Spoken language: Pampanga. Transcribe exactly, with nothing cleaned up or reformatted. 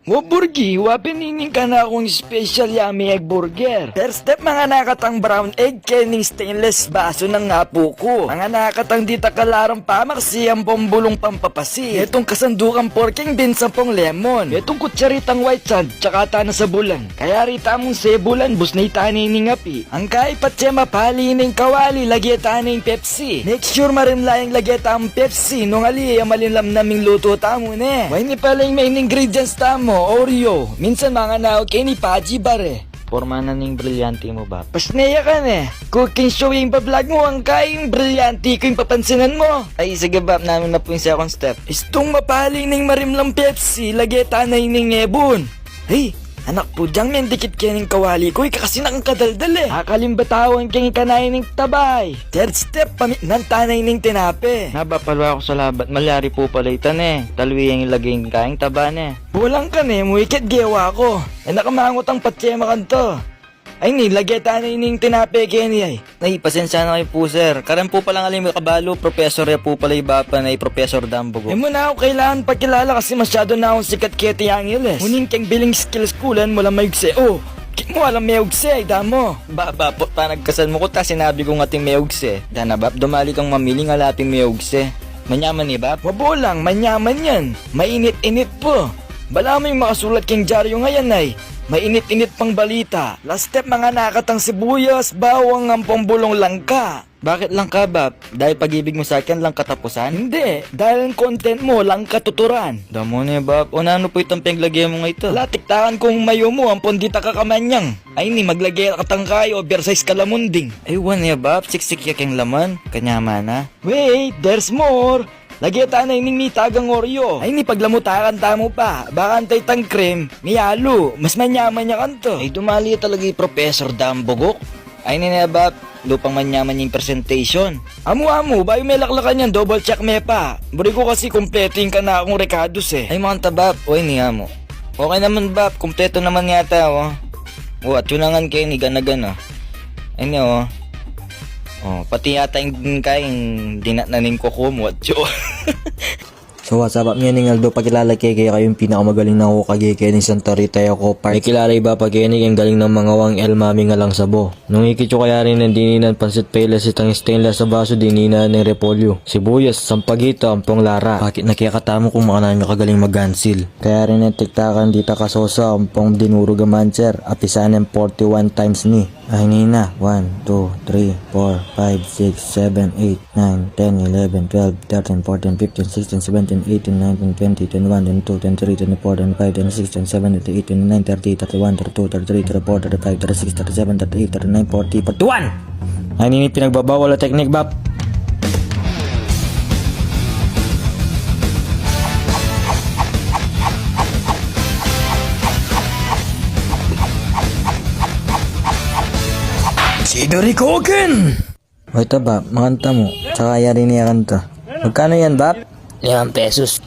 Wa, Burgi, wa pin ining kanakung special yummy egg burger. First step, manganak katang brown egg kening stainless basu nang apu ku. Manganak katang ditak kalarang pamaksi ampong bulung pampapasi. Metung kasandukan pork and beans ampong lemon. Metung kutsaritang white sand, tsaka ta na sabulan. Kayari tamung sebulan, busne ta ne ining api. Angkai patse mapali neng kawali, lage ta neng Pepsi. Make sure marimla yang lage tamung Pepsi, nung ali ya malinlam na ming lutu tamu ne. Wa, ini pala ing main ingredients tamu, Oreo. Minsan manganau keni Pudgy Bar e. Porma na ning brilyante mu, Bap. Pasneya ka ne. Cooking show ing pa-vlog mu, angkai ing brilyante ku ing papansinan mu. Ay, sige, Bap, nanu na pu ing second step? Istung mapali neng marimlang Pepsi, lage ta na ining ebun. Hey, anak pu, dyan mendikit keni ing kawali ku, ika kasi nakang kadaldal e. Akalimbatawan keng ikana ining taba e. Third step, pamiknan ta na ining tinape. Na, Bap, palwa ku sa labat, malyari pu pala ita ne. Talwi yang ilage ing kaing taba ne. Bulang ka ne, muikat gewa ku. E na ka mangutang patse makanto. Ay ni, lage ta na ining tinape keni ay. Ay, pasensya na kayu pu, sir. Karin pu palang ali makabalu, professor ya pu pala i Bapa na i Professor Dambugo. E mu na ku kailangan pakilala kasi masyadu na kung sikat keti Angeles. Uling keng biling skill school-an mu lang mayugse. O, kit mu alang mayugse, ay damo. Ba, Bap, panagkasan mu ku ta, sinabi kung ating mayugse. Dana, Bap, dumali kang mamiling alaping mayugse. Manyaman ne, Bap? Wa, bulang, manyaman yan. Mainit-init pu. Balamu ing makasulat keng dyaryu ngayan ay mainit-init pang balita. Last step, manganak katang sibuyas, bawang, ampong bulung langka. Bakit langka, Bap? Dahil pag-ibig mo sa akin lang katapusan? Hindi, dahil ang content mo lang katuturan. Damo ne, Bap. O nanu pu itang pinaglage mung ita? Ala, tiktakan kung mayu mu ampong ditak ka kamanyang. Ay ni, maglage katang kayi, oversize kalamunding. Ay, wa ne, Bap. Siksik ya keng laman. Kanyaman na. Wait, there's more. Lage ta na ining mitagang Oreo. Ay ni, paglamutakan tamu pa. Baka antay tang cream, miyalu. Mas manyaman ya kanto. Ay, dumali talaga i Professor Dambugok. Ay ni ne, Bap, lupang manyaman ya ing presentation. Amu, amu, bayu melaklakan yan, double check me pa. Buri ku kasi kumpletu ing kanakung rekadus e. Ay, makanta, Bap. O ini, amu. Okay naman, Bap. Kumpletu naman yata, o. O, at yun na ngan keni, gana-gana. Ay ni, o. O, pati yata ing kaing dinat na ning kuku mu, at yun. So, what's up, Bap? Ngening aldo, pakilala ke kekayu ing pinakamagaling na cook keni keng Santa Rita Eco Park. Mekilala i Bapa keni keng galing nang mangawang El Mami Ngalang Sabo. Nung ikit yu kayari neng dininan pansit payless itang stainless a basu, dininan neng repolyo, sibuyas, sampagita, ampong lara. Pakit na kekatamu kung makananu kagaling mag-ansil. Kayari neng tiktakan ditak a sosa ampong dinurug a manser, apisan neng forty-one times ni. Ay ni na, one, two, three, four, five, six, seven, eight, nine, ten, eleven, twelve, thirteen, fourteen, fifteen, sixteen, seventeen, eighteen, nineteen, twenty, twenty-one, twenty-two, twenty-three, twenty-four, twenty-five, twenty-six, twenty-seven, twenty-eight, twenty-nine, thirty, thirty-one, thirty-two, thirty-three, thirty-four, thirty-five, thirty-six, thirty-seven, thirty-eight, thirty-nine, forty, forty-one! Ay, ini ing pinagbabawal a teknik, Bap. Chidori Koken! O, ita, Bap, makanta mu. Tsaka yari ne kanta. Magkanu yan, Bap? Limang pesos.